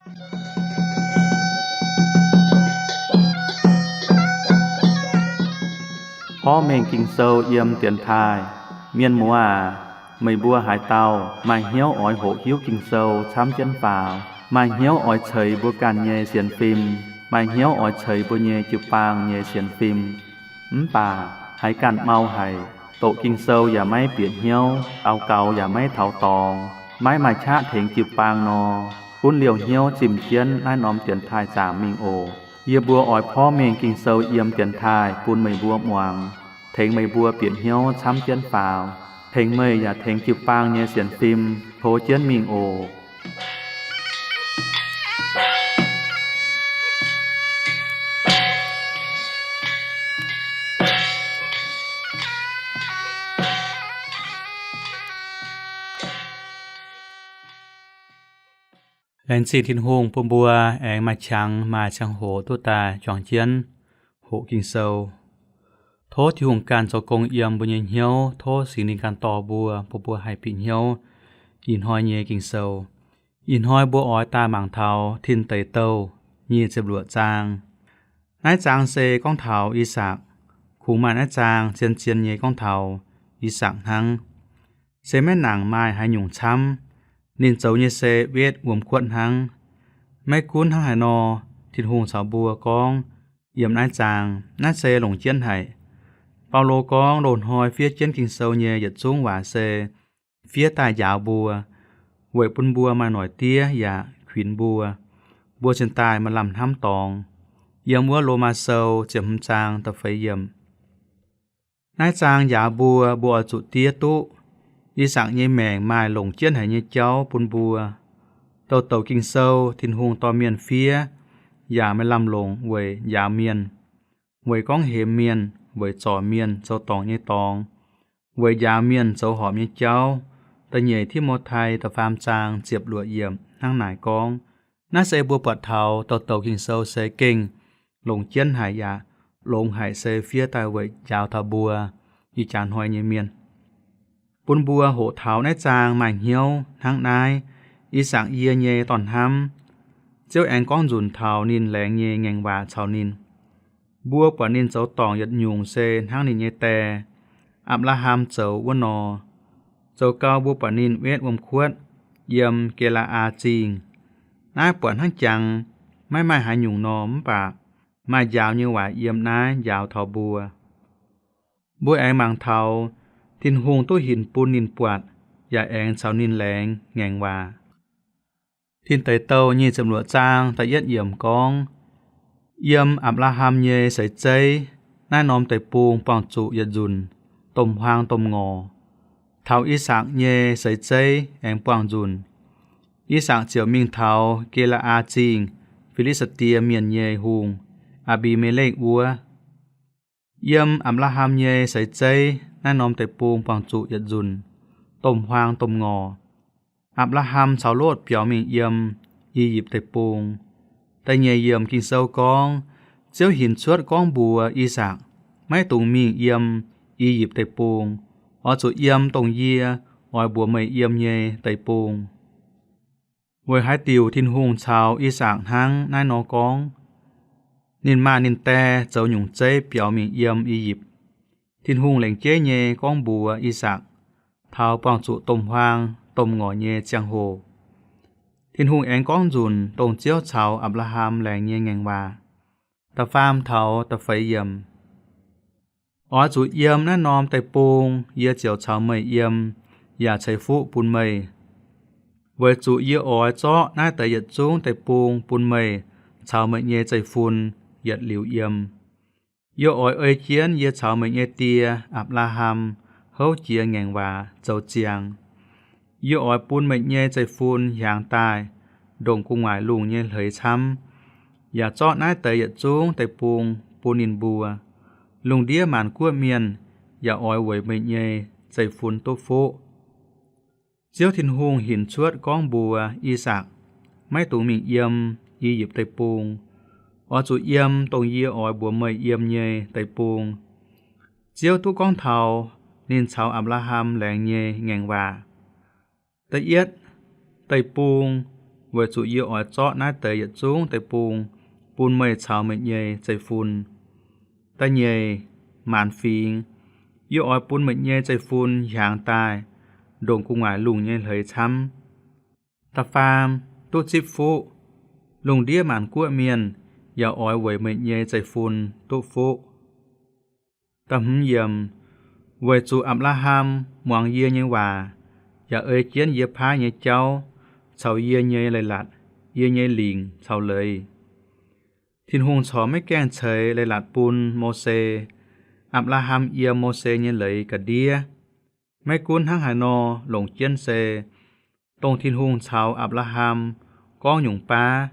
Porv mengh Ging-Sou yiem dienx taaih. Mienh muoz aac, meih mbuo haaix dauh maaih hnyouv oix hoqc hiuv Ging-Sou camv jienv faaux, maaih hnyouv oix ceix mbuo ganh nyei sienx fim, maaih hnyouv oix ceix mbuo nyei jiu-baang nyei sienx fim, mv baac haiz ganh mau haic, doqc Ging-Sou yaac maiv bieqc hnyouv, daux gaux yaac maiv taux dorngx, maiv maaih qaqv tengx jiu-baang nor, gunv liouh hnyouv zimh jienv naaiv norm dienx taaih zaangc mingh oc. Yie mbuo oix porv mengh Ging-Sou yiem dienx taaih bun meih mbuo muangx, tengx meih mbuo bieqc hnyouv camv jienv faaux, tengx meih yaac tengx jiu-baang nyei sienx fim tov jienv mingh oc. Laengz zingh Tin-Hungh bun mbuo aengx maaih qangx maaih ziangh hoc duqv daaih juangc jienv hoqc Ging-Sou. Tov Tin-Hungh ganh zoux gong yiem mbuo nyei hnyouv. Tov Singx Lingh ganh dorh mbuo, bun mbuo haih bieqc hnyouv ih hnoi nyei Ging-Sou. Ih hnoi mbuo oix daaih mangc taux Tin Deic Douh nyic ziepc luoqc zaang. Naaiv zaang se gorngv taux I^sakc. Kungx maaih naaiv zaang zien-zien nyei gorngv taux I^sakc hnangv. Se maiv nangc maaih haaix nyungc camv. Ninh zoux nyei se wetv wuom-kuotv hnangv. Maiv gunv hnangv haaix nor, Tin-Hungh caux mbuo gorngv yiem naaiv zaang, naaiv se longc jienv haic. Baulo gorngv loz-hnoi fiev jienv Ging-Sou nyei yietc zungv waac se fiev daaih njaaux mbuo, weic bun mbuo maaih noic diev yaac kuinx mbuo, mbuo cingx daaih maaih lamh hnamv dorngx. Yiem wuov Lomaa Sou ziepc hmz zaang da'feix yiemc. Naaiv zaang njaaux mbuo, mbuo oix zuqc diev duqv. I^sakc nyei maengc maaih longc jienv haic nyei jauv bun mbuo. Douc douc Ging-Sou Tin-Hungh dorh mienh fiev yaac maaih lamh longc weic njaaux mienh, weic gorngv hemx mienh, weic zorc mienh zoux dorngc nyei dorngx, weic njaaux mienh zoux horpc nyei jauv. Da'nyeic Ti^mo^tai da'faam zaang ziepc luoqc yiemc hnangv naaic gorngv. Naaiv se mbuo buatc taux douc douc Ging-Sou se gengh longc jienv haic yaac longx haic se fiev daaih weic njaaux taux mbuo ih jaax hnoi nyei mienh, bun mbuo hoqc taux naaiv zaang maaih hnyouv hnangv naaiv. I^sakc yie nyei dorn-hnamv. Ziouv aengx gorngv nzunc taux ninh laengz nyei ngaengc waac caux ninh. Mbuo buatc ninh zoux dorngc yietc nyungc se hnangv ninh nyei die, Apc^laa^ham, zoux wuov nor. Zoux gau mbuo buatc ninh wetv wuom-kuotv yiem Ge^laa^aa Zingh. Naaiv buatc hnangv jangx maiv maaih haaix nyungc nor, mv baac maaih njaaux nyei waac yiem naaiv njaaux taux mbuo. Mbuo aengx mangc taux Tin-Hungh duqv hinc bun ninh buatc yaac aengx caux ninh laengz ngaengc waac. Tin Deic Douh nyic ziepc luoqc zaang da'yietv yiemc gorngv, yiem Apc^laa^ham nyei seix zeiv, naaiv norm deic-bung buangh zuqc yietc nzunc domh huaang domh ngorc. Taux I^sakc nyei seix zeiv aengx buangh nzunc. I^sakc ziouc mingh taux Ge^laa^aa Zingh, Fi^li^saa^die Mienh nyei hungh, Aa^mbi^me^lekv wuov. Yiem Apc^laa^ham nyei seix zeiv, naaiv norm deic-bung buangh zuqc yietc nzunc domh huaang domh ngorc. Apc^laa^ham caux Lotv biaux mingh yiem I^yipv Deic-Bung. Da'nyeic yiemc Ging-Sou gorngv, Ziouv hinc cuotv gorngv mbuox I^sakc, maiv dungx mingh yiem I^yipv Deic-Bung. Oix zuqc yiem dongh yie oix mbuox meih yiem nyei deic-bung. Weic haaix diuc Tin-Hungh caux I^sakc hnangv naaiv nor gorngv? Ninh maa ninh die zoux nyungc zeiv biaux mingh yiem I^yipv. Tin-Hungh lengc jeiv nyei gorngv mbuox I^sakc taux buangh zuqc domh huaang domh ngorc nyei ziangh hoc. Tin-Hungh aengx gorngv nzunc dongh Ziouv caux Apc^laa^ham laengz nyei ngaengc waac. Da'faam taux da'feix yiemc. Oix zuqc yiem naaiv norm deic-bung, yie ziouc caux meih yiem, yaac ceix fuqv bun meih. Weic zuqc yie oix zorqv naaiv deix yietc zungv deic-bung bun meih caux meih nyei zeiv-fun yietc liuz yiem. Yie oix ei jienv yie caux meih nyei die, Apc^laa^ham, houv jiex ngaengc waac zoux ziangx. Yie oix bun meih nyei zeiv-fun hiaangx daaih ndongc gu'nguaaic lungh nyei hleix camv, yaac zorqv naaiv deix yietc zungv deic-bung bun ninh mbuo. Lungh ndiev maanc guoqv mienh yaac oix weic meih nyei zeiv-fun duqv fuqv. Ziouv Tin-Hungh hinc cuotv gorngv mbuox I^sakc, maiv dungx mingh yiem I^yipv Deic-Bung. Oix zuqc yiem dongh yie oix mbuox meih yiem nyei deic-bung. Ziouv duqv gorngv taux ninh caux Apc^laa^ham laengz nyei ngaengc waac. Da'yietv deic-bung, weic zuqc yie oix zorqv naaiv deix yietc zungv deic-bung bun meih caux meih nyei zeiv-fun. Da'nyeic, maanz fingx. Yie oix bun meih nyei zeiv-fun hiaangx daaih ndongc gu'nguaaic lungh nyei hleix camv. Da'faam, duqv zipv fuqv. Lungh ndiev maanc guoqv mienh yaac oix weic meih nyei zeiv-fun duqv fuqv. Da'hmz yiemc, weic zuqc Apc^laa^ham muangx yie nyei waac, yaac ei jienv yie paaiv nyei jauv caux yie nyei leiz-latc, yie nyei lingc caux leiz. Tin-Hungh corc maiv gaengh ceix leiz-latc bun Mose. Apc^laa^ham yiem Mose nyei leiz ga'ndiev. Maiv gunv hnangv haaix nor, longc jienv se dongh Tin-Hungh caux Apc^laa^ham gorngv nyungc baav,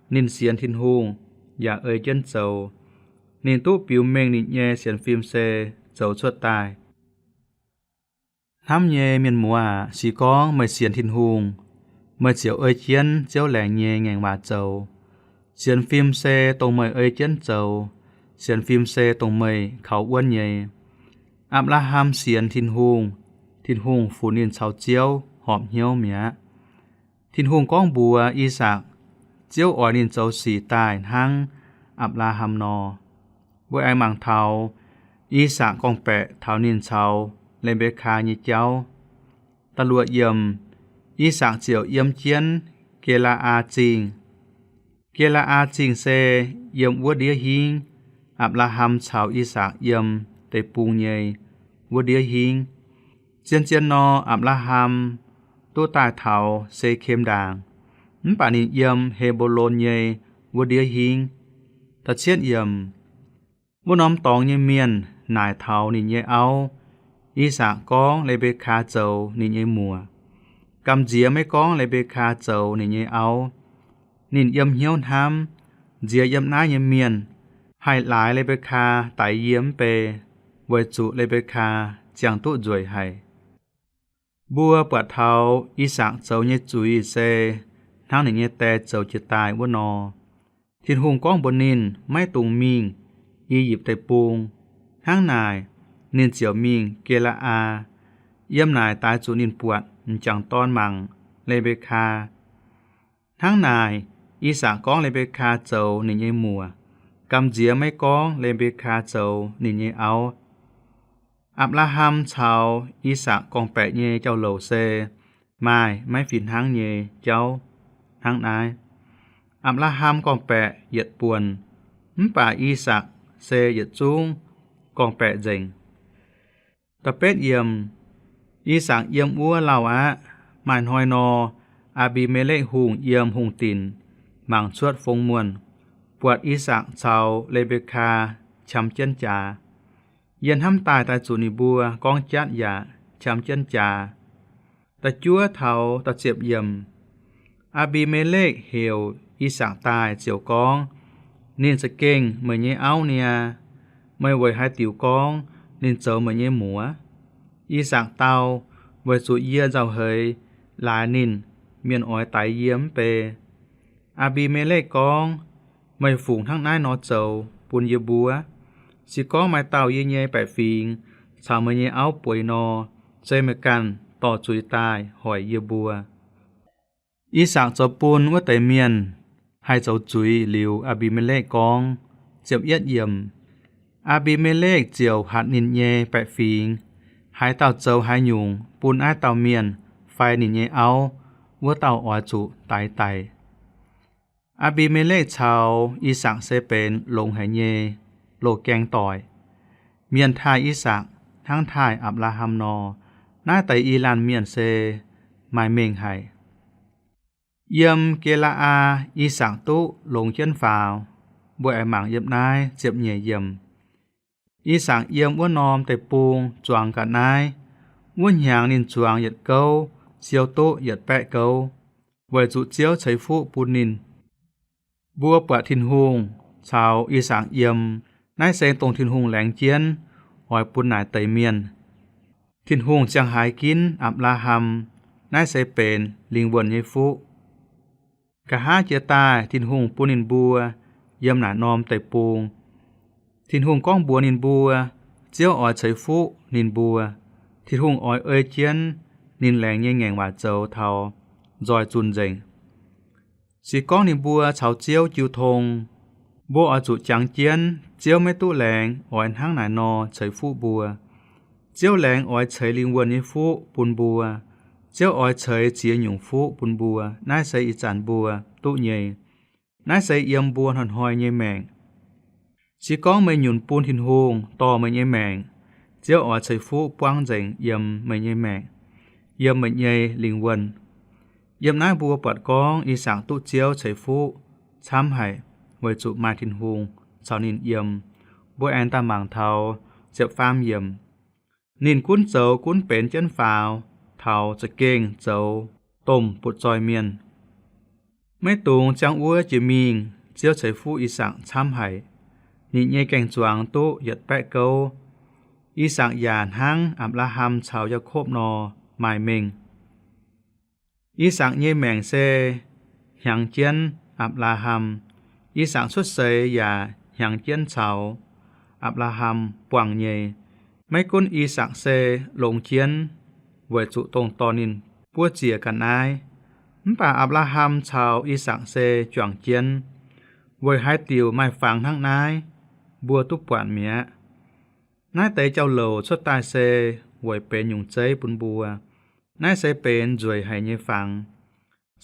ninh sienx Tin-Hungh yaac ei jienv zoux. Ninh duqv biux mengh ninh nyei sienx fim se zoux cuotv daaih. Hnamv nyei mienh muoz aac, se gorngv meih sienx Tin-Hungh, meih ziouc ei jienv Ziouv laengz nyei ngaengc waac zoux. Sienx fim se dongh meih ei jienv zoux. Sienx fim se dongh meih kaux wuonv nyei. Apc^laa^ham sienx Tin-Hungh, Tin-Hungh funx ninh caux Ziouv horpc hnyouv mi'aqv. Tin-Hungh gorngv mbuox I^sakc, Ziouv oix ninh zoux sic daaih hnangv Apc^laa^ham nor. Mbuo aengx mangc taux I^sakc gorngv-baeqc taux ninh caux Le^mbe^kaa nyei jauv. Da'luoqc yiemc, I^sakc ziouc yiem jienv Ge^laa^aa Zingh. Ge^laa^aa Zingh se yiem wuov ndiev hingv, Apc^laa^ham caux I^sakc yiem deic-bung nyei wuov ndiev hingv. Zien-zien nor, Apc^laa^ham duqv daaih taux Se^kem ndaangc, mv baac ninh yiem He^mbo^lon nyei wuov ndiev hingv. Da'cietv yiemc, wuov norm dorngx nyei mienh naaic taux ninh nyei auv, I^sakc gorngv Le^mbe^kaa zoux ninh nyei muoc, gamh nziex maiv gorngv Le^mbe^kaa zoux ninh nyei auv. Ninh yiem hnyouv hnamv, Nziex yiem naaiv nyei mienh haih laaix Le^mbe^kaa daix yie mv bei, weic zuqc Le^mbe^kaa ziangh duqv nzueic haic. Mbuo buatc taux I^sakc zoux nyei zuiz se hnangv ninh nyei die zoux jiex daaih wuov nor. Tin-Hungh gorngv mbuox ninh maiv dungx mingh I^yipv Deic-Bung. Hnangv naaic, ninh ziouc mingh Ge^laa^aa. Yiem naaic daaih zuqc ninh buatc m'jangc dorn mangc Le^mbe^kaa. Hnangv naaic, I^sakc gorngv Le^mbe^kaa zoux ninh nyei muoc, gamh nziex maiv gorngv Le^mbe^kaa zoux ninh nyei auv. Apc^laa^ham caux I^sakc gorngv-baeqc nyei jauv-louc se maaih maiv fih hnangv nyei jauv hnangv naaiv. Apc^laa^ham gorngv-baeqc yietc buonc, mv baac I^sakc se yietc zungv gorngv-baeqc nzengc. Da'betv yiemc, I^sakc yiem wuov lauh aqv. Maaih hnoi nor, Aa^mbi^me^lekv Hungh yiem hungh dinc mangc cuotv fong muonh, buatc I^sakc caux Le^mbe^kaa qam jienv jaax. Yie hnamv daaih daaih zuqc ninh mbuo gorngv jatv yaac qam jienv jaax. Da'juov taux da'ziepc yiemc, Aa^mbi^me^lekv heuc I^sakc daaih ziouc gorngv, Ninh za'gengh meih nyei auv niaa. Meih weic haaix diuc gorngv ninh zoux meih nyei muoc? I^sakc dau, Weic zuqc yie nzauh heix laaix ninh, mienh oix daix yie mv bei. Aa^mbi^me^lekv gorngv, Meih fungc hnangv naaiv nor zoux bun yie mbuo? Se gorngv maaih dauh yie nyei baeqc fingx caux meih nyei auv bueix nor, se meih ganh dorh zuiz daaih hoic yie mbuo. I^sakc zoux bun wuov deix mienh haih zoux zuiz liuz Aa^mbi^me^lekv gorngv. Ziepc yietv yiemc, Aa^mbi^me^lekv ziouc hatc ninh nyei baeqc fingx, Haaix dauh zoux haaix nyungc bun naaiv dauh mienh fai ninh nyei auv, wuov dauh oix zuqc daix daic. Aa^mbi^me^lekv caux I^sakc se benx longx haic nyei loz-gaeng doic. Mienh taaih I^sakc hnangv taaih Apc^laa^ham nor, naaiv deix i laanh mienh se maaih mengh haic. Yiem Ge^laa^aa, I^sakc duqv longx jienv faaux. Mbuo aengx mangc yiem naaiv ziepc nyeic yiemc. I^sakc yiem wuov norm deic-bung zuangx ga'naaiv. Wuov hnyangx ninh zuangx yietc gouv siou duqv yietc baeqv gouv, weic zuqc Ziouv ceix fuqv bun ninh. Mbuo buatc Tin-Hungh caux I^sakc yiem. Naaiv se dongh Tin-Hungh laengz jienv oix bun naaic deix mienh. Tin-Hungh ziangh haiz ginv Apc^laa^ham. Naaiv se benx lingh wuonh nyei fuqv. Nqa'haav jiex daaih Tin-Hungh bun ninh mbuo yiem naaic norm deic-bung. Tin-Hungh gorngv mbuox ninh mbuo, Ziouv oix ceix fuqv ninh mbuo. Tin-Hungh oix ei jienv ninh laengz nyei ngaengc waac zoux taux nzoih zunh nzengc. Se gorngv ninh mbuo caux Ziouv jiu tong, mbuo oix zuqc jangx jienv Ziouv maiv duqv laengz oix hnangv naaic nor ceix fuqv mbuo. Ziouv laengz oix ceix lingh wuonh nyei fuqv bun mbuo. Ziouv oix ceix ziex nyungc fuqv bun mbuo. Naaiv se ih zanc mbuo duqv nyei. Naaiv se yiem mbuo hnoi-hnoi nyei maengc. Se gorngv meih nyunc bun Tin-Hungh dorh meih nyei maengc, Ziouv oix ceix fuqv buangv nzengc yiem meih nyei maengc, yiem meih nyei lingh wuonh. Yiem naaiv mbuo buatc gorngv Ih^sakc duqv Ziouv ceix fuqv camv haic, weic zuqc maaih Tin-Hungh caux ninh yiem. Mbuo aengx daaih mangc taux ziepc faam yiemc. Ninh gunv zoux gunv benx jienv faaux taux za'gengh zoux domh butv-zoih mienh. Maiv dungx ziangh wuov jiex mingh, Ziouv ceix fuqv Ih^sakc camv haic. Ninh nyei gaeng-zuangx duqv yietc baeqv gouv. Ih^sakc yaac hnangv Apc^laa^ham caux Yaakopv nor maaih mengh. Ih^sakc nyei maengc se hnyangx jienv Apc^laa^ham. Ih^sakc cuotv seix yaac hnyangx jienv caux Apc^laa^ham buangh nyei. Maiv gunv Ih^sakc se longx jienv weic zuqc dongh dorh ninh buov ziec ga'naaiv, mv baac Apc^laa^ham caux Ih^sakc se juangc jienv. Weic haaix diuc maaih fangx hnangv naaiv, mbuo duqv buatc mi'aqv. Naaiv deix jauv-louc cuotv daaih se weic benx nyungc zeiv bun mbuo. Naaiv se benx nzueic haic nyei fangx,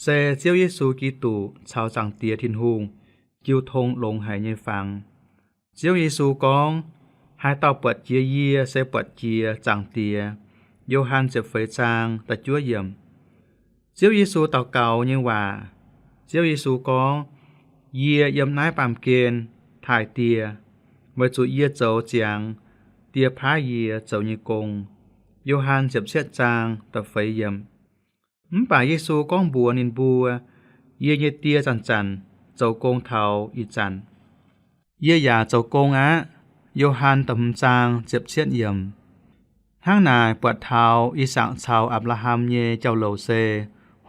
se Ziouv Yesu Giduc caux Zaangc Diex Tin-Hungh jiu tong longx haic nyei fangx. Ziouv Yesu gorngv, Haaix dauh buatc jiex yie se buatc jiex Zaangc Diex. Yo^han ziepc feix zaang da'juov yiemc. Ziouv Yesu daux gaux nyei waac. Ziouv Yesu gorngv, Yie yiem naaiv baamh gen taaih Die, weic zuqc yie zoux ziangx Die paaiv yie zoux nyei gong. Yo^han ziepc cietv zaang da'feix yiemc. Mv baac Yesu gorngv mbuox ninh mbuo, Yie nyei Die zanc-zanc zoux gong taux ih zanc. Yie yaac zoux gong aqv. Yo^han da'hmz zaang ziepc cietv yiemc. Hnangv naaic buatc taux Ih^sakc caux Apc^laa^ham nyei jauv-louc se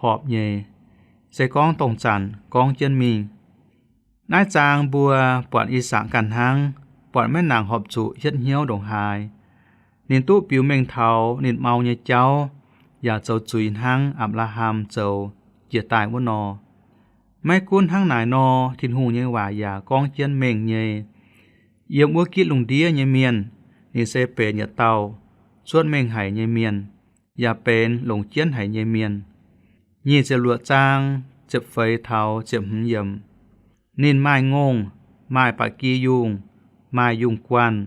horpc nyei, se gorngv dongh zanc gorngv jienv mingh. Naaiv zaang mbuo buatc Ih^sakc ganh hnangv, buatc maiv nangc horpc zuqc hietv hnyouv ndongc haaix. Ninh duqv biux mengh taux ninh mau nyei jauv, yaac zoux zuiz hnangv Apc^laa^ham zoux jiex daaih wuov nor. Maiv gunv hnangv naaic nor, Tin-Hungh nyei waac yaac gorngv jienv mengh nyei. Yiem wuov gitv lungh ndiev nyei mienh, ninh se benx yietc dauh cuotv mengh haic nyei mienh, yaac benx longc jienv haic nyei mienh. Nyic ziepc luoqc zaang ziepc feix taux ziepc hmz yiemc. Ninh maaih ngongh, maaih ba'gi yungh, maaih yungh guanh,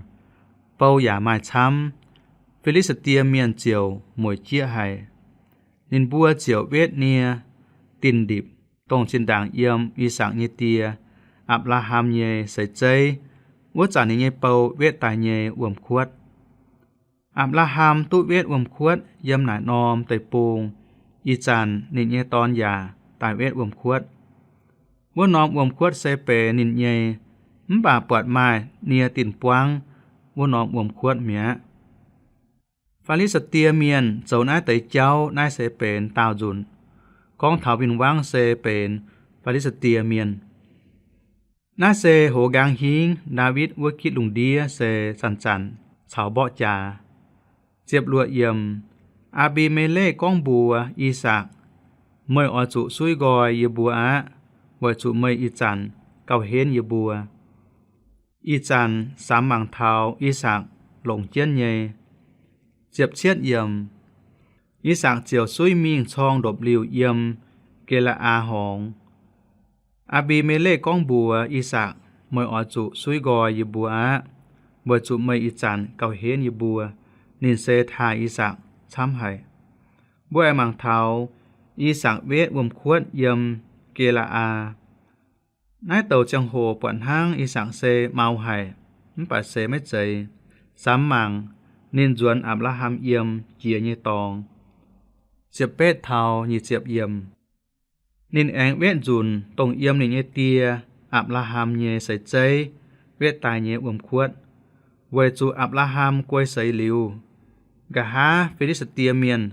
bou yaac maaih camv. Fi^li^saa^die Mienh ziouc mueic jieqv haic. Ninh mbuo ziouc wetv nie dinh ndipc, dongh zinh ndaangc yiem Ih^sakc nyei die, Apc^laa^ham nyei seix zeiv, wuov zanc ninh nyei bou wetv daaih nyei wuom-kuotv. Apc^laa^ham duqv wetv wuom-kuotv yiem naaic norm deic-bung. Ih zanc ninh nyei dorn yaac daaih wetv wuom-kuotv. Wuov norm wuom-kuotv se benx ninh nyei, mv baac buatc maaih nie dinh buangv wuov norm wuom-kuotv mi'aqv. Fi^li^saa^die Mienh zoux naaiv deix jauv, naaiv se benx daauh nzunc. Gorngv taux win-wangv se benx Fi^li^saa^die Mienh. Naaiv se hoz nqaang hingv Ndaawitv wuov gitv lungh ndiev se zanc-zanc caux mborqv jaax. Ziepc luoqc yiemc. Aa^mbi^me^lekv gorngv mbuox Ih^sakc, Meih oix zuqc suiv nqoi yie mbuo aqv, weic zuqc meih ih zanc gauh henv yie mbuo. Ih zanc samx mangc taux Ih^sakc longc jienv nyei. Ziepc cietv yiemc. Ih^sakc ziouc suiv mingh corng ndopv-liuh yiem Ge^laa^aa Horngz. Aa^mbi^me^lekv gorngv mbuox Ih^sakc, Meih oix zuqc suiv nqoi yie mbuo aqv, weic zuqc meih ih zanc gauh henv yie mbuo. Ninh se taaih Ih^sakc camv haic. Mbuo aengx mangc taux Ih^sakc wetv wuom-kuotv yiem Ge^laa^aa. Naaiv douc ziangh hoc buatc hnangv Ih^sakc se mau haic, mv baac se maiv zeiz. Samx mangc, ninh nzuonx Apc^laa^ham yiem jiex nyei dorngx. Ziepc betv taux nyic ziepc yiemc. Ninh aengx wetv nzunc dongh yiem ninh nyei die, Apc^laa^ham, nyei seix zeiv wetv daaih nyei wuom-kuotv, weic zuqc Apc^laa^ham guei seix liuz, nqa'haav Fi^li^saa^die Mienh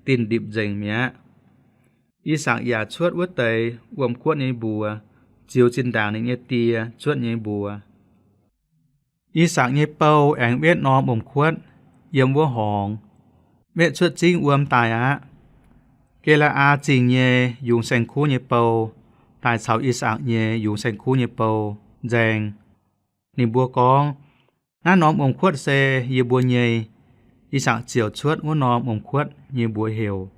dinh ndipc nzengc mi'aqv. Ih^sakc yaac cuotv wuov deix wuom-kuotv nyei mbuox, ziux zinh ndaangc ninh nyei die cuotv nyei mbuox. Ih^sakc nyei bou aengx wetv norm wuom-kuotv yiem wuov horngz, wetv cuotv zingv wuom daaih aqv. Ge^laa^aa Zingh nyei yungz saeng-kuv nyei bou, daaih caux I^sakc nyei yungz saeng-kuv nyei bou nzaeng. Ninh mbuo gorngv, Naaiv norm wuom-kuotv se yie mbuo nyei. I^sakc ziouc cuotv wuov norm wuom-kuotv nyei mbuox heuc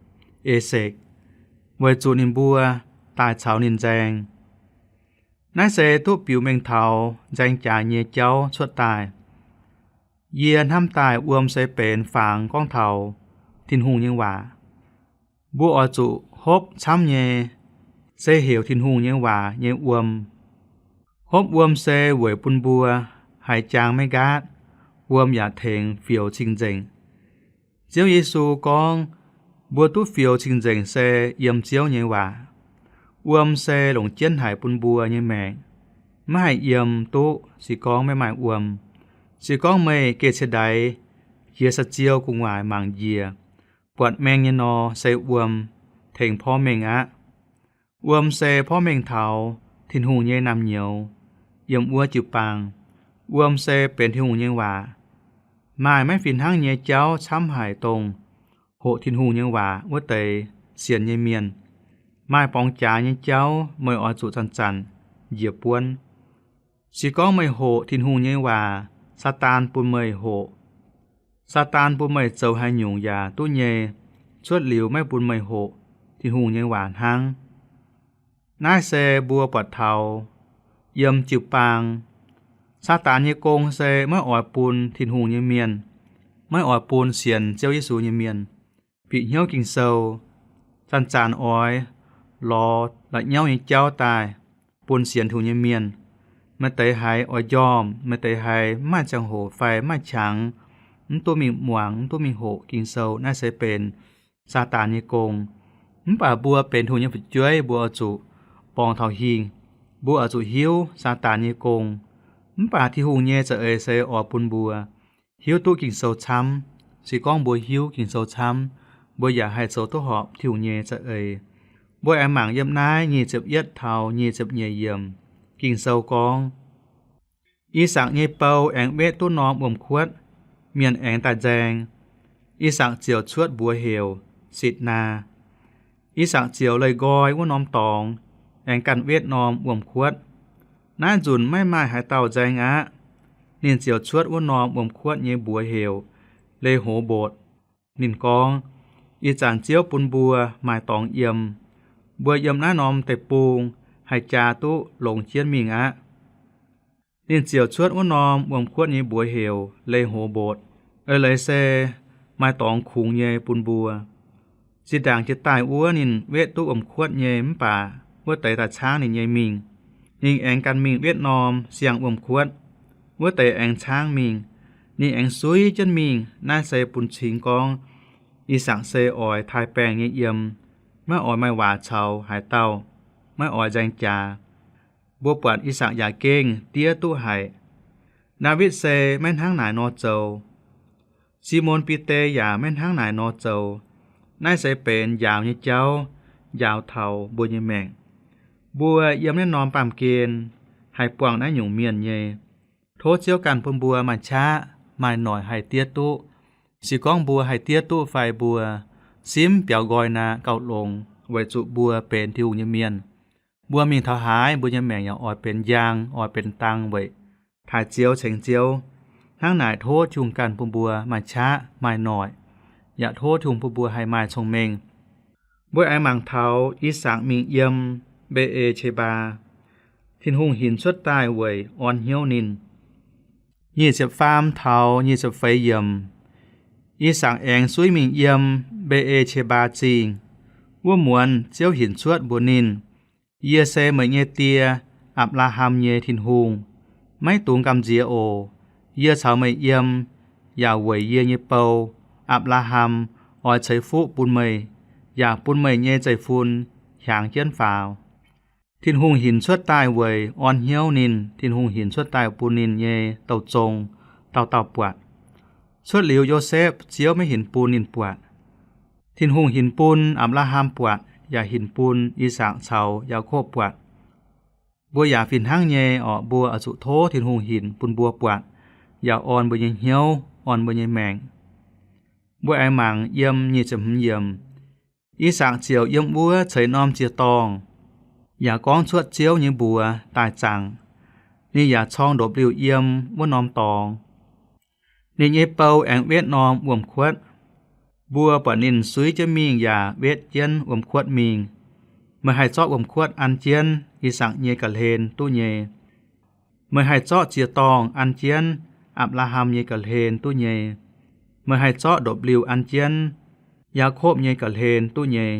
Esekc, weic zuqc ninh mbuo daaih caux ninh nzaeng. Naaiv se duqv biux mengh taux nzaeng jaax nyei jauv cuotv daaih. Yie hnamv daaih wuom se benx fangx gorngv taux Tin-Hungh nyei waac. Mbuo oix zuqc hopv camv nyei, se heuc Tin-Hungh nyei waac nyei wuom. Hopv wuom se weic bun mbuo haiz jaang maiv nqaatv, wuom yaac tengx fioux cing-nzengc. Ziouv Yesu gorngv, mbuo duqv fioux cing-nzengc se yiem Ziouv nyei waac. Wuom se longc jienv haic bun mbuo nyei maengc. Maiv haih yiem duqv se gorngv maiv maaih wuom. Se gorngv meih geh ciex ndaix jiex saa-ziou gu'nguaaic mangc njiec, buatc maeng nyei nor, se wuom tengx porv mengh aqv. Wuom se porv mengh taux Tin-Hungh nyei naamh nyouz yiem wuov jiu-baang. Wuom se benx Tin-Hungh nyei waac. Maaih maiv fih hnangv nyei jauv camv haic dongh hoqc Tin-Hungh nyei waac wuov deix sienx nyei mienh. Maaih borngz jaax nyei jauv meih oix zuqc zanc-zanc njiec buonv. Se gorngv meih hoqc Tin-Hungh nyei waac, Saadaan bun meih hoqc. Saadaan bun meih zoux haaix nyungc yaac duqv nyei, cuotv liuz maiv bun meih hoqc Tin-Hungh nyei waac hnangv. Naaiv se mbuo buatc taux yiem jiu-baang, Saadaan nyei gong se maiv oix bun Tin-Hungh nyei mienh, maiv oix bun sienx Ziouv Yesu nyei mienh bieqc hnyouv Ging-Sou, zanc-zanc oix lorz la'nyauv nyei jauv daaih bun sienx Tin-Hungh nyei mienh. Maaih deix haiz oix njormh, maaih deix haiz mv maaih ziangh hoc fai mv maaih qangx, mv duqv mingh muangx, mv duqv mingh hoqc Ging-Sou. Naaiv se benx Saadaan nyei gong. Mv baac mbuo benx Tin-Hungh nyei fu'jueiv, mbuo oix zuqc borngz taux hingh. Mbuo oix zuqc hiuv Saadaan nyei gong. Mv baac Tin-Hungh nyei za'eix se oix bun mbuo hiuv duqv Ging-Sou camv. Se gorngv mbuo hiuv Ging-Sou camv, mbuo yaac haih zoux duqv horpc Tin-Hungh nyei za'eix. Mbuo aengx mangc yiem naaiv nyic ziepc yietv taux nyic ziepc nyeic yiemc. Ging-Sou gorngv, I^sakc nyei bou aengx wetv duqv norm wuom-kuotv, mienh aengx daaih nzaeng. I^sakc ziouc cuotv mbuox heuc Sitc^naa. I^sakc ziouc leih nqoi wuov norm dorngx, aengx ganh wetv norm wuom-kuotv. Naaiv nzunc maiv maaih haaix dauh nzaeng aqv. Ninh ziouc cuotv wuov norm wuom-kuotv nyei mbuox heuc Le^ho^mbotc. Ninh gorngv, Ih zanc Ziouv bun mbuo maaih dorngx yiem. Mbuo yiem naaiv norm deic-bung haih jaa duqv longx jienv mingh aqv. Ninh ziouc cuotv wuov norm wuom-kuotv nyei mbuox heuc Le^ho^mbotc. Eix leiz se maaih dorngx kungx nyei bun mbuo. Zinh ndaangc jiex daaih wuov ninh wetv duqv wuom-kuotv nyei mv baac wuov deix daaih caangv ninh nyei mingh. Ninh aengx ganh mingh wetv norm siang-wuom-kuotv, wuov deix aengx caangv mingh. Ninh aengx suiv jienv mingh. Naaiv se bun cingx gorngv I^sakc se oix taaih baengh nyei yiem, maiv oix maaih waac caux haaix dauh, maiv oix nzaeng jaax. Mbuo buatc I^sakc yaac gengh diev duqv haic. Ndaawitv se maiv hnangv naaic nor zoux. Simon Bide yaac maiv hnangv naaic nor zoux. Naaiv se benx njaaux nyei jauv, njaaux taux mbuo nyei maengc. Mbuo yiem naaiv norm baamh gen haih buangh naaiv nyungc mienh nyei. Tov Ziouv ganh bun mbuo maaih qaqv maaih noic haih diev duqv. Se gorngv mbuo haih diev duqv fai mbuo simv biaux nqoi naaic gauh longx, weic zuqc mbuo benx Tin-Hungh nyei mienh. Mbuo mingh taux haaix, mbuo nyei maengc yaac oix benx njang, oix benx dang weic taaih Ziouv, ceng Ziouv. Hnangv naaic tov Tin-Hungh ganh bun mbuo maaih qaqv maaih noic, yaac tov Tin-Hungh bun mbuo haih maaih cong-mengh. Mbuo aengx mangc taux I^sakc mingh yiem Mbe^e^qe^mbaa. Tin-Hungh hinc cuotv daaih weic orn hnyouv ninh. Nyic ziepc faam taux nyic ziepc feix yiemc. I^sakc aengx suiv mingh yiem Mbe^e^qe^mbaa Zingh. Wuov muonz Ziouv hinc cuotv mbuox ninh, Yie se meih nyei die, Apc^laa^ham, nyei Tin-Hungh. Maiv dungx gamh nziex oc. Yie caux meih yiem, yaac weic yie nyei bou, Apc^laa^ham, oix ceix fuqv bun meih, yaac bun meih nyei zeiv-fun hiaangx jienv faaux. Tin-Hungh hinc cuotv daaih weic orn hnyouv ninh. Tin-Hungh hinc cuotv daaih bun ninh nyei douh zong dauh dauh buatc. Cuotv liuz Yosepv, Ziouv maiv hinc bun ninh buatc. Tin-Hungh hinc bun Apc^laa^ham buatc, yaac hinc bun I^sakc caux Yaakopv buatc. Mbuo yaac fih hnangv nyei orqc, mbuo oix zuqc tov Tin-Hungh hinc bun mbuo buatc, yaac orn mbuo nyei hnyouv, orn mbuo nyei maengc. Mbuo aengx mangc yiem nyic ziepc hmz yiemc. I^sakc ziouc yiem wuov ceix norm ziec-dorngh. yaac gorngv cuotv Ziouv nyei mbuox daaih zaangc. Ninh yaac corng ndopv-liuh yiem wuov norm dorngx. Ninh nyei bou aengx wetv norm wuom-kuotv. Mbuo buatc ninh suiv jienv mingh yaac wetv jienv wuom-kuotv mingh. Meih haih zorqv wuom-kuotv an jienv I^sakc nyei ga'hlen duqv nyei. Meih haih zorqv ziex dorngh an jienv Apc^laa^ham nyei ga'hlen duqv nyei. Meih haih zorqv ndopv-liuh an jienv Yaakopv nyei ga'hlen duqv nyei.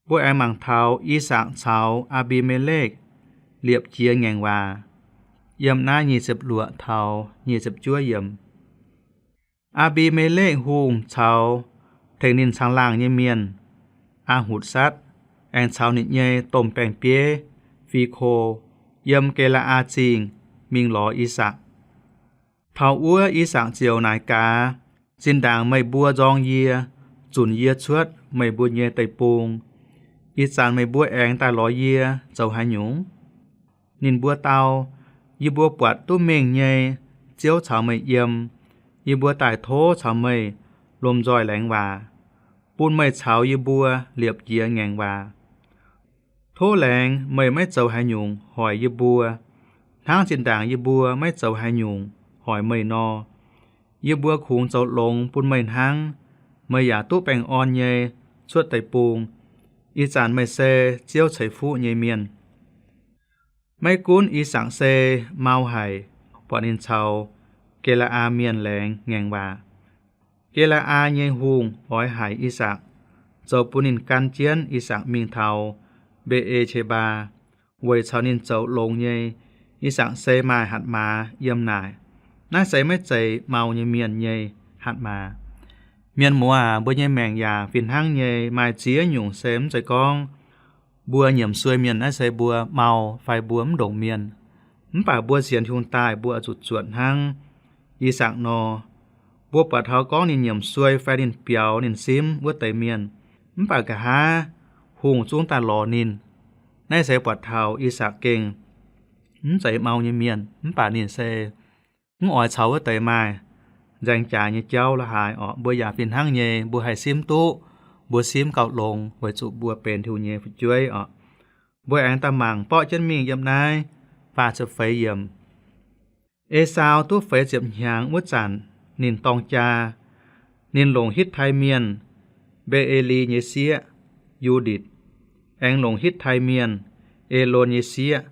Mbuo aengx mangc taux I^sakc caux Aa^mbi^me^lekv liepc jiez ngaengc waac, yiem naaiv nyic ziepc luoqc taux nyic ziepc juov yiemc. Aa^mbi^me^lekv Hungh caux tengx ninh caangh laangh nyei mienh, Aa^hutc^satv, aengx caux ninh nyei domh baeng-bieiv, Fiko, yiem Ge^laa^aa Zingh mingh lorz I^sakc. Taux wuov I^sakc ziouc naaic gaax, Zinh ndaangc meih mbuo nzorng yie, zunc yie cuotv meih mbuo nyei deic-bung, ih zanc meih mbuo aengx daaih lorz yie zoux haaix nyungc? Ninh mbuo dau, Yie mbuo buatc duqv mengh nyei Ziouv caux meih yiem. Yie mbuo daaih tov caux meih lomh nzoih laengz waac, bun meih caux yie mbuo liepc jiez ngaengc waac. Tov laengz meih maiv zoux haaix nyungc hoic yie mbuo, hnangv zinh ndaangc yie mbuo maiv zoux haaix nyungc hoic meih nor. Yie mbuo kungx zoux longx bun meih hnangv. Meih yaac duqv baengh orn nyei cuotv deic-bung. Ih zanc meih se Ziouv ceix fuqv nyei mienh. Maiv gunv I^sakc se mau haic, buatc ninh caux Ge^laa^aa Mienh laengz ngaengc waac, Ge^laa^aa nyei hungh oix haic I^sakc, zoux bun ninh gan jienv I^sakc mingh taux Mbe^e^qe^mbaa, weic caux ninh zoux longx nyei. I^sakc se maaih hatc maaz yiem naaic. Naaiv se maiv zeiz mau nyei mienh nyei hatc maaz. Mienh muoz aac, mbuo nyei maengc yaac fih hnangv nyei. Maaih ziex nyungc se mv zeiz gorngv mbuo nyiemc suei mienh naaiv se mbuo mau fai mbuo mv ndongc mienh. Mv baac mbuo sienx Tin-Hungh daaih mbuo oix zuqc zuotc hnangv I^sakc nor. Mbuo buatc taux gorngv ninh nyiemc suei fai ninh biaux ninh simv wuov deix mienh, mv baac nqa'haav hungh zungv daaih lorz ninh. Naaiv se buatc taux I^sakc gengh mv zeiz mau nyei mienh, mv baac ninh se mv oix caux wuov deix maaih nzaeng jaax nyei jauv la'haaix orqc. Mbuo yaac fih hnangv nyei, mbuo haih simv duqv, mbuo simv gauh longx weic zuqc mbuo benx Tin-Hungh nyei fu'jueiv orqc. Mbuo aengx daaih mangc borqv jienv mingh yiem naaiv faah ziepc feix yiemc. Esaau duqv feix ziepc hnyangx wuov zanc, ninh dorng jaa. Ninh longc Hitv^tai Mienh, Mbe^e^li nyei sieqv, Yu^nditc, aengx longc Hitv^tai Mienh, Elon nyei sieqv,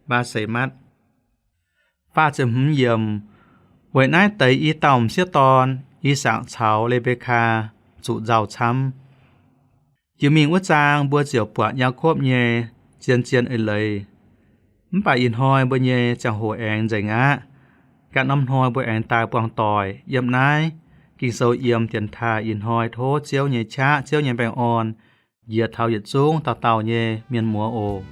Mbaa^se^matv. Faah ziepc hmz yiemc. Weic naaiv deix i dauh m'sieqv dorn, I^sakc caux Le^mbe^kaa, zuqc nzauh camv. Jiex mingh wuov zaang mbuo ziouc buatc Yaakopv nyei zien-zien eix leiz. Mv baac ih hnoi mbuo nyei ziangh hoc aengx nzengc aqv. Ganh norm hnoi mbuo aengx daaih buangh doic yiem naaiv Ging-Sou yiem dienx taaih. Ih hnoi tov Ziouv nyei qaqv, Ziouv nyei baengh orn njiec taux yietc zungv dauh dauh nyei mienh muoz oc.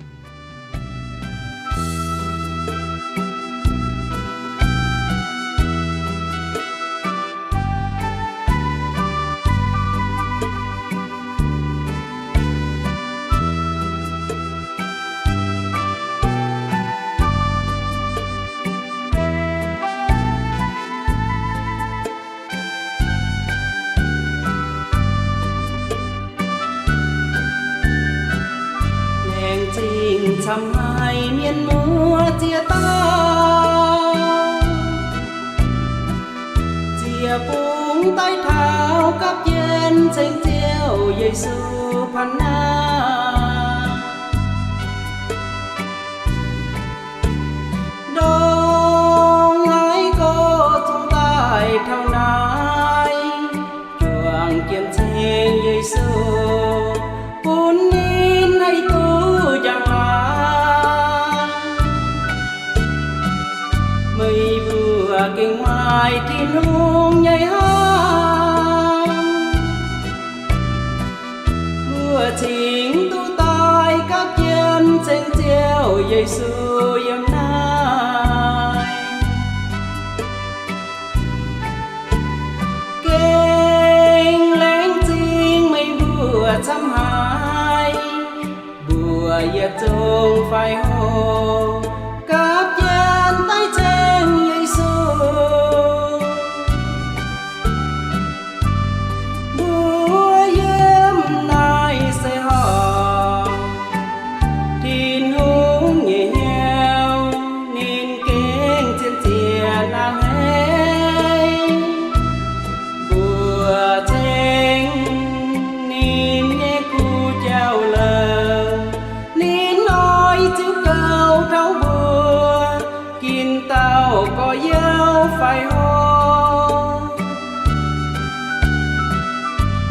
Laengz zingh camv haic mienh muoz ziex dauh, ziec bungx daaih taux gapv jienv ceng Ziouv Yesu panh naaiv. Ndongc haaix gorx zungv daaih taux naaiv, juangc jienv ceng Yesu, bun ninh haih duqv njang-laangc. Meih mbuo gengh maaih Tin-Hungh nyei haav, mbuo cingx duqv daaih gapv jienv ceng Ziouv Yesu yiem naaiv. Gengh laengz zingh meih mbuo camv haic, mbuo yietc zungv faix hoc gapv jienv daaih ceng Yesu. Mbuo yiem naaiv seix horngh, gorx-youz fai hlo.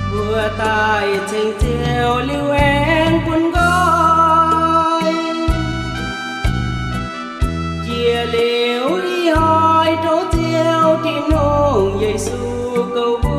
Mbuo daaih ceng Ziouv liuz aengx bun nqoi. Jiex liuz ih hnoi tov Ziouv Tin-Hungh Yesu goux mbuo,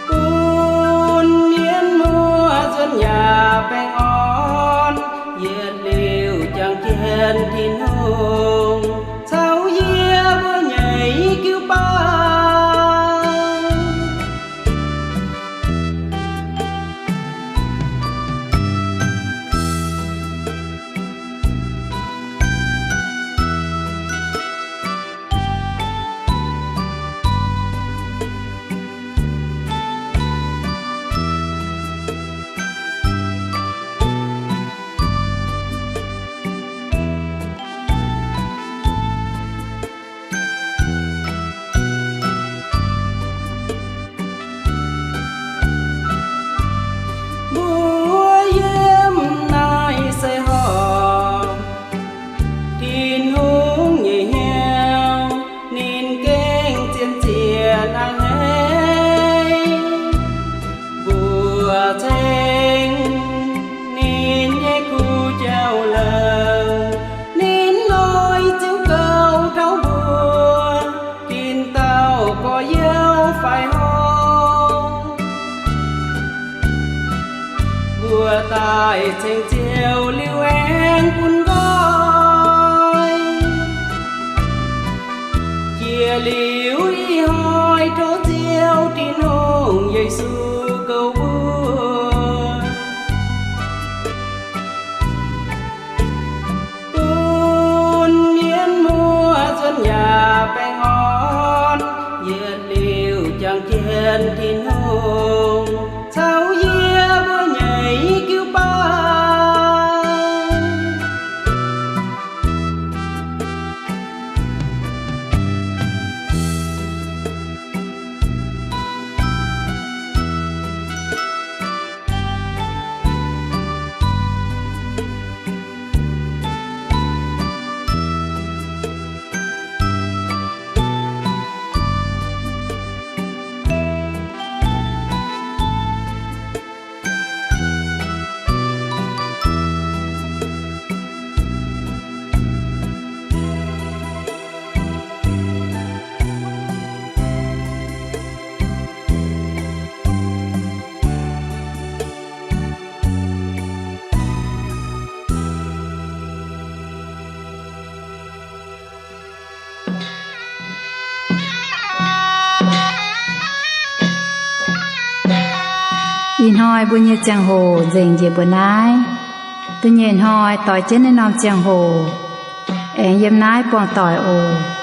bun mienh muoz nzuonx yaac baengh orn. Yietc liuz jangx jienv Tin-Hungh caux yie mbuo nyei jiu-baang. Mbuo yiem naaiv seix horngh, Tin-Hungh nyei hnyouv ninh gengh zien ziex hnangv haaix. Mbuo ceng ninh nyei kuv jauv-louc, ninh noic ziouc goux taux mbuo, tin dauh gorx-youz fai hlo. Mbuo daaih ceng Ziouv liuz aengx bun nqoi. Jiex liuz ih hnoi tov Ziouv Tin-Hungh Yesu goux mbuo, bun mienh muoz nzuonx yaac baengh orn. Yietc liuz jangx jienv Tin-Hungh caux yie mbuo nyei jiu-baang. Ih hnoi mbuo nyei ziangh hoc nzengc njiec mbuo naaiv. Da'nyeic hnoi doix jienv naaiv norm ziangh hoc aengx yiem naaiv buangh doic oc.